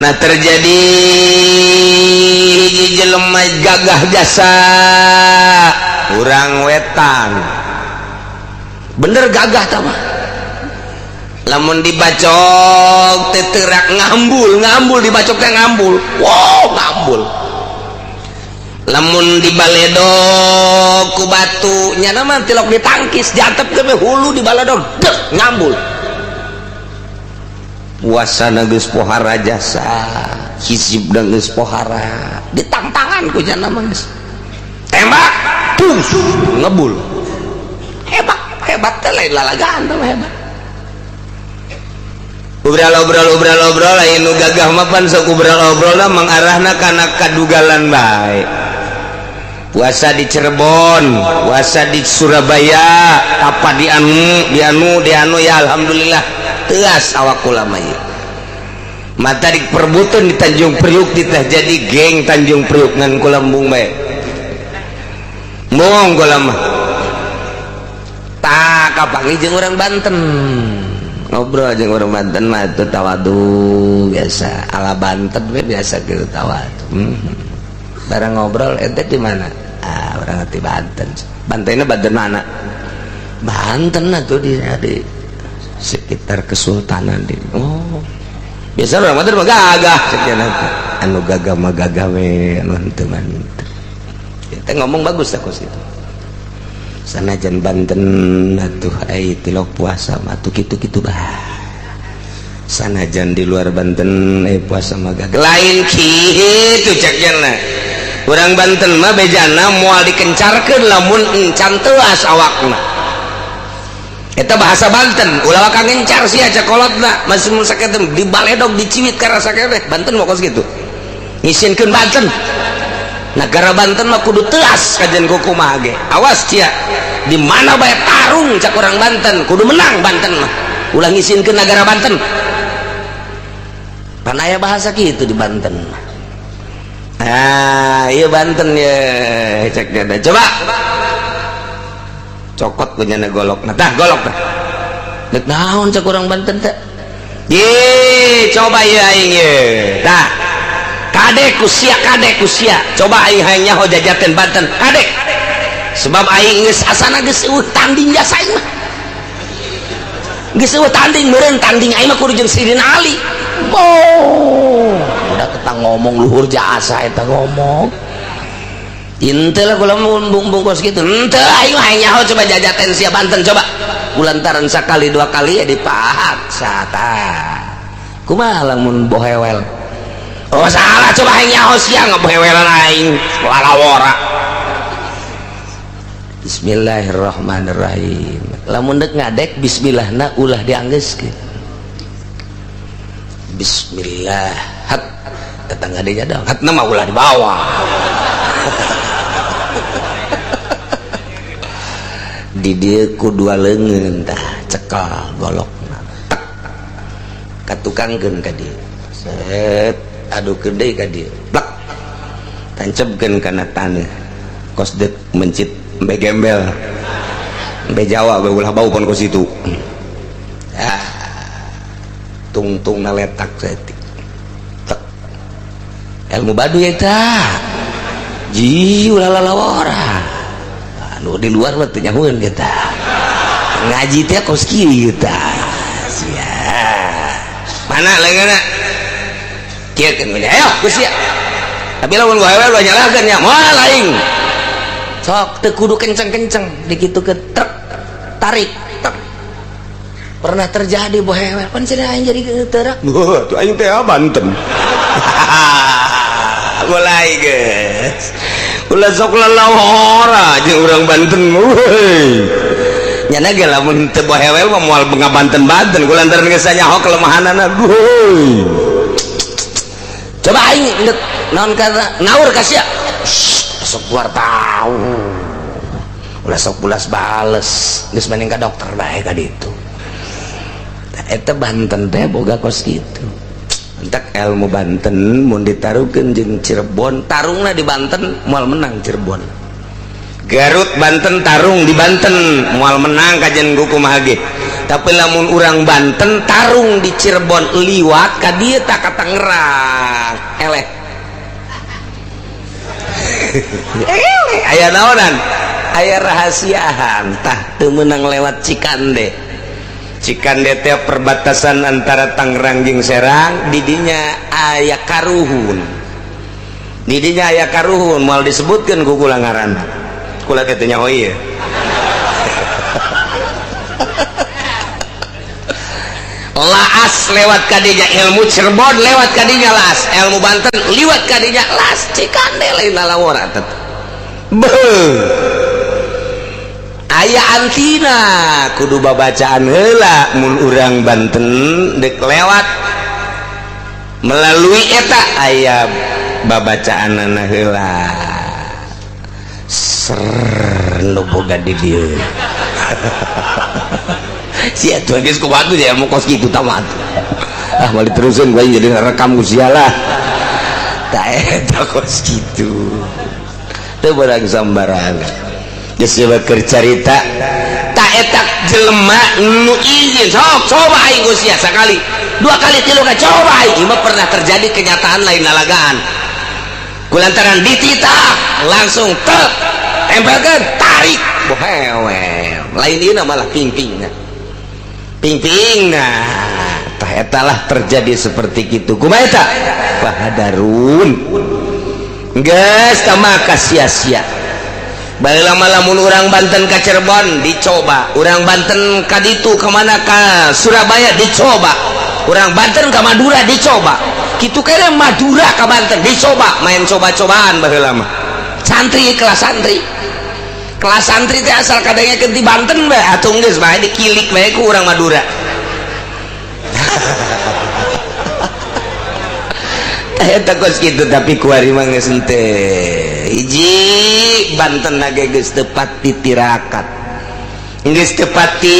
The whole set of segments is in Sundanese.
Nah terjadi hiji jelema gagah jasa urang wetan bener gagah tah mah lamun dibacok teh terak ngambul ngambul dibacok teh ngambul, wow ngambul. Lamun dibaledog ku batu nyana mah tilok ditangkis jantep ke hulu dibaledog dek ngambul. Puasa geus pohara jasa hisib geus pohara ditangtangan ku nyana mah geus tembak tung ngebul. Hebat hebat teh lain lalagaan teh hebat. Obrol-obrol-obrol-obrol lain nu gagah mah pan sok obrol-obrolna mengarahna kana kadugalan bae. Puasa di Cirebon, puasa di Surabaya, apa di anu, di anu, di anu ya alhamdulillah teas awak kula mah ieu. Mata diperbuteun di Tanjung Priuk ditah jadi geng Tanjung Priuk ngan kula embung bae. Embung kula mah. Tak kapanggih jeung urang Banten. Ngobrol jeung urang Banten mah teu tawadu biasa, ala Banten we biasa kitu tawadu. Barang ngobrol ente di mana? Ah, urang di Banten. Bantenna Banten mana? Banten atuh di sekitar Kesultanan di. Oh. Biasa urang Banten mah gagah sekian teh. Anu gagah mah gagah we, anu henteu mah henteu. Teh ngomong bagus tah kos kitu. Sanajan Banten atuh ai tilok puasa mah atuh kitu-kitu bah. Sanajan di luar Banten puasa mah gagah. Lain kitu cek cenah. Urang Banten mah bejana moal dikencarkeun lamun encan teuas awakna. Eta bahasa Banten, ulah waka ngencar sia cakolotna, masih mun saketem dibaledog diciwit karasa keneh. Banten mah kos kitu. Ngisinkeun Banten. Negara Banten mah kudu teuas kajian kumaha ge. Awas cia, di mana bae tarung cak urang Banten, kudu menang Banten mah. Ulah ngisinkeun negara Banten. Pan aya bahasa kitu di Banten. Ah, iya Banten ya, cek dia. Coba cokot punya golok. Nah, tah golok tah. Dek naon cek urang Banten teh? Ye, coba ieu aing ye. Tah. Kadek ku sia, kadek ku sia. Coba aing hayang nyaho jajaten Banten, kadek. Sebab aing geus asana geus eueuh tanding jasa aing mah. Geus eueuh tanding meureun tanding aing mah kudu jeung Sidina Ali. Oh, udah ketang ngomong luhur jasa eta ngomong. Henteu lah kula mun kos kitu. Henteu aing mah hayang nyaho coba jajaten sia Banten coba. Kulantaran sakali dua kali ya dipaksa tah. Kumaha lamun bohewel? Oh salah coba aing nyaho sia ngabohewelan aing lalawora. Bismillahirrahmanirrahim. Lamun deuk ngadek bismillahna ulah dianggeuskeun. Bismillah. Hat tetangga dia dong. Hatna mah ulah dibawa. Di dieu ku dua leungeun tah cekel golokna. Tek. Katukangkeun ka dieu. Set adukeun deui ka dieu. Plak. Tancebkeun kana taneuh. Kos deuk mencit embe gembel. Embe Jawa we ulah bau pon kos itu. Ah. Tungtung na letak saeutik. Tek. Ilmu baduy eta. Ji ulah lalawora. Anu di luar mah teu nyahoeun kita. Ngaji teh kos kieu tah. Sia. Mana leungeunna? Kieu keun ayo geus sia. Tapi lamun bohewel ulah nyalahkeun nya moal aing. Sok teu kudu kenceng-kenceng dikitukeun trek tarik tek. Pernah terjadi bohewel pan cenah aing jadi teurak. Wah, tuh aing teh Banten. Mulai geus. Ulah sok lalawora jeung urang Banten euy. Nyana ge lamun teu bohewel mah moal ngabanten-banten kulantaran geus nyaho kelemahanana. Euy. Coba aing deuk naon kata ngaur ka sia. Sok keluar tahu. Ulah sok bulas bales geus mending ka dokter bae ka ditu. Eta Banten teh boga kos kitu. Entak ilmu Banten mun ditaruhkeun jeung Cirebon, tarungna di Banten moal menang Cirebon. Garut Banten tarung di Banten moal menang kajian ku kumaha ge. Tapi lamun urang Banten tarung di Cirebon liwat ka dieu tak ka Tangerang eleh. Eleh aya naonan, aya rahasiaan tah teu meunang lewat Cikande. Cikande teh perbatasan antara Tangerang jeung Serang, didinya aya karuhun. Didinya aya karuhun moal disebutkeun ku kula ngaranna. Kula teh teu nyaho ieu. Laas lewat kadinya ilmu Cirebon lewat kadinya laas, ilmu Banten liwat kadinya laas, Cikande lain lalawara tetep. Beuh. Aya antina kudu babacaan heula mun urang Banten dek lewat melalui eta aya babacaanana heula. Ser nu boga di dieu. Sia tuh geus kumaha ya mau kos kitu tamat. Ah mau diterusin gua jadi rekam ku sia lah. Tah eta kos kitu. Teu barang sambarangan. Geus keur carita tak eta jelema nu izin sok coba aing ku sia sakali, dua kali, tilu kali coba aing. Ieu mah pernah terjadi kenyataan lain lalagaan. Kulantaran dititah langsung tek tempelkeun tarik bohewe lain ieu malah pingpingna pingpingna tah eta lah terjadi seperti kitu kumaha eta bahadarun geus tah maka sia-sia. Baheula mah lamun urang Banten ka Cirebon dicoba, urang Banten ka ditu ka mana ka Surabaya dicoba, urang Banten ka Madura dicoba, kitu kene Madura ka Banten dicoba, main coba-cobaan baheula mah. Santri kelas santri. Kelas santri teh asal kadengekeun di Banten bae atuh geus bae dikilik bae ku urang Madura. Eta kos kitu tapi kuari mah geus henteu. Hiji Banten ge geus teu pati tirakat. Geus teu pati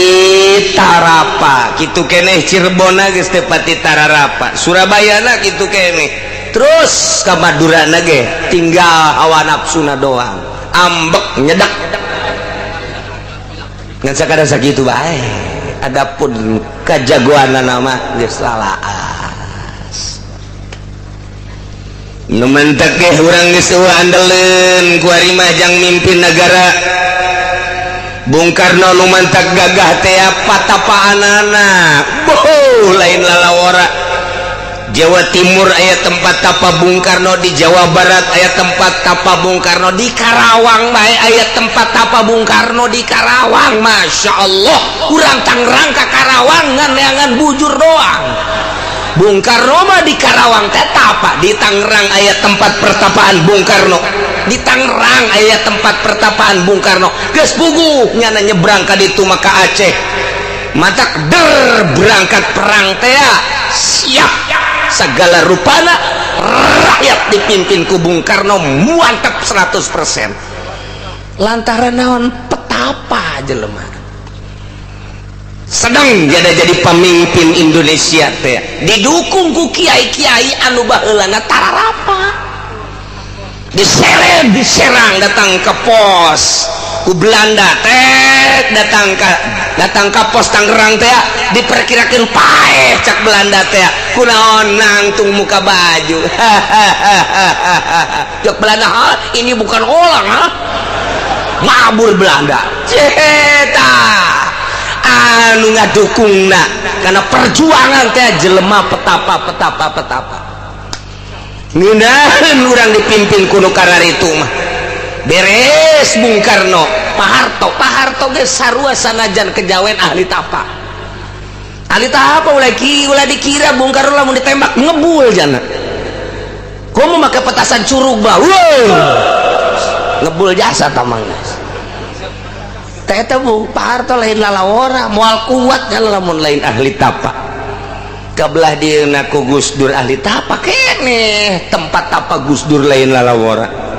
tarapa, kitu keneh Cirebonna geus teu pati tararapa, Surabayana kitu keneh. Terus ka Madurana ge tinggal hawa nafsuna doang. Ambek nyedak. Ngan sakada sakitu bae. Adapun kajagoanana mah geus lalaas. Nu mentek ge urang geus eueuh andeleun kuari mah jang mimpin nagara. Bung Karno nu mantak gagah teh patapaanana. Boh lain lalawara. Jawa Timur aya tempat tapa Bung Karno, di Jawa Barat aya tempat tapa Bung Karno, di Karawang bae aya tempat tapa Bung Karno di Karawang. Masya Allah, urang Tangerang ka Karawang ngan neangan bujur doang. Bung Karno mah di Karawang teh tapa, di Tangerang aya tempat pertapaan Bung Karno, di Tangerang aya tempat pertapaan Bung Karno. Geus puguh nyana nyebrang ka ditu mah ka Aceh. Matak der berangkat perang teh siap segala rupana rakyat dipimpin ku Bung Karno mantap 100%. Lantaran naon petapa jelema sedang jadi pemimpin Indonesia teh didukung ku kiai-kiai anu baheulana tararapa. Diseret diserang datang ke pos ku Belanda teh, datang ke pos Tangerang teh diperkirakan paeh cak Belanda teh kunaon nangtung muka baju. Cak Belanda, ha ini bukan orang ha mabur Belanda ceta anu ngadukungna karena perjuangan teh jelema petapa petapa petapa ngeunaheun urang dipimpin ku nu kararitu mah. Beres Bung Karno, Pak Harto, Pak Harto ge sarua sanajan kejawen ahli tapa. Ahli tapa ulah dikira Bung Karno lamun ditembak ngebul jana. Komo make petasan curug bah. Ngebul jasa tamang. Teh eta Bung Pak Harto lain lalawora, moal kuat nya lamun lain ahli tapa. Kabelah dieuna ku Gus Dur ahli tapa keneh, tempat tapa Gus Dur lain lalawora.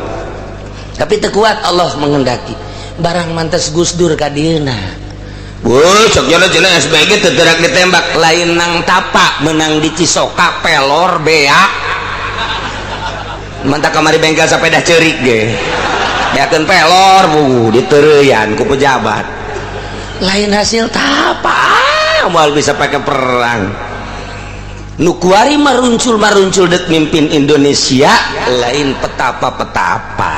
Tapi teu kuat Allah menghendaki barang mantes Gus Dur ka dieuna. Weuh sok jana SBG teu terak ditembak lain nang tapa menang di Cisoka pelor bea. Mantak kamari bengkel sepeda ceurik ge. Ayakeun pelor bu diteureuyan ku pejabat. Lain hasil tapa, moal bisa pakai perang. Nu kuari maruncul maruncul dek mimpin Indonesia lain petapa-petapa.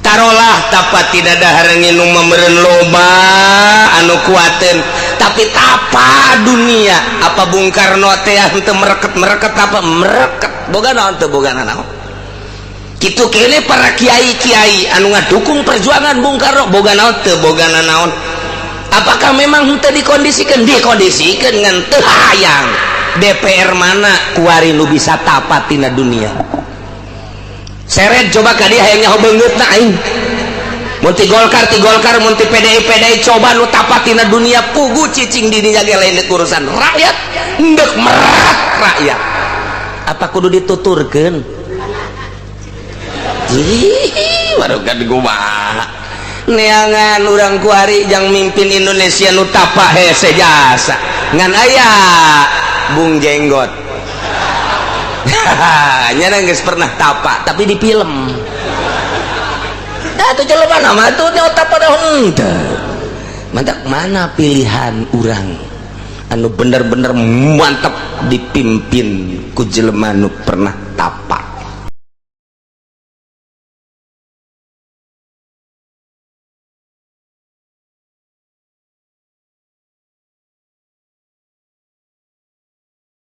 Tarolah tapa tidak dahar nginum meureun loba anu kuateun, tapi tapa dunia. Apa Bung Karno teh henteu mereket-mereket? Apa mereket? Boga naon teu? Boga naon? Kitu kene para kiai-kiai anu ngadukung perjuangan Bung Karno, boga naon teu? Boga naon? Apakah memang henteu dikondisikan? Dikondisikan, ngan teu hayang. DPR mana kuari nu bisa tapa tina dunia? Seret coba ka dia, hayang nyaho beungeutna aing. Mun ti Golkar, ti Golkar, mun ti PDI, PDI. Coba nu tapa tina dunia. Pugu cicing di dinya ge lain urusan rakyat, endek merak rakyat. Apa kudu dituturkeun? Ih, baru kan kumaha neangan urang kuari jang mimpin Indonesia nu tapa? Hese jasa ngan aya Bung Jenggot nya geus pernah tapa, tapi di film. Nah, tuh jelema nama tuh nya tapa dah henteu. Mantap, mana pilihan urang anu bener-bener mantap dipimpin ku jelema nu pernah tapa?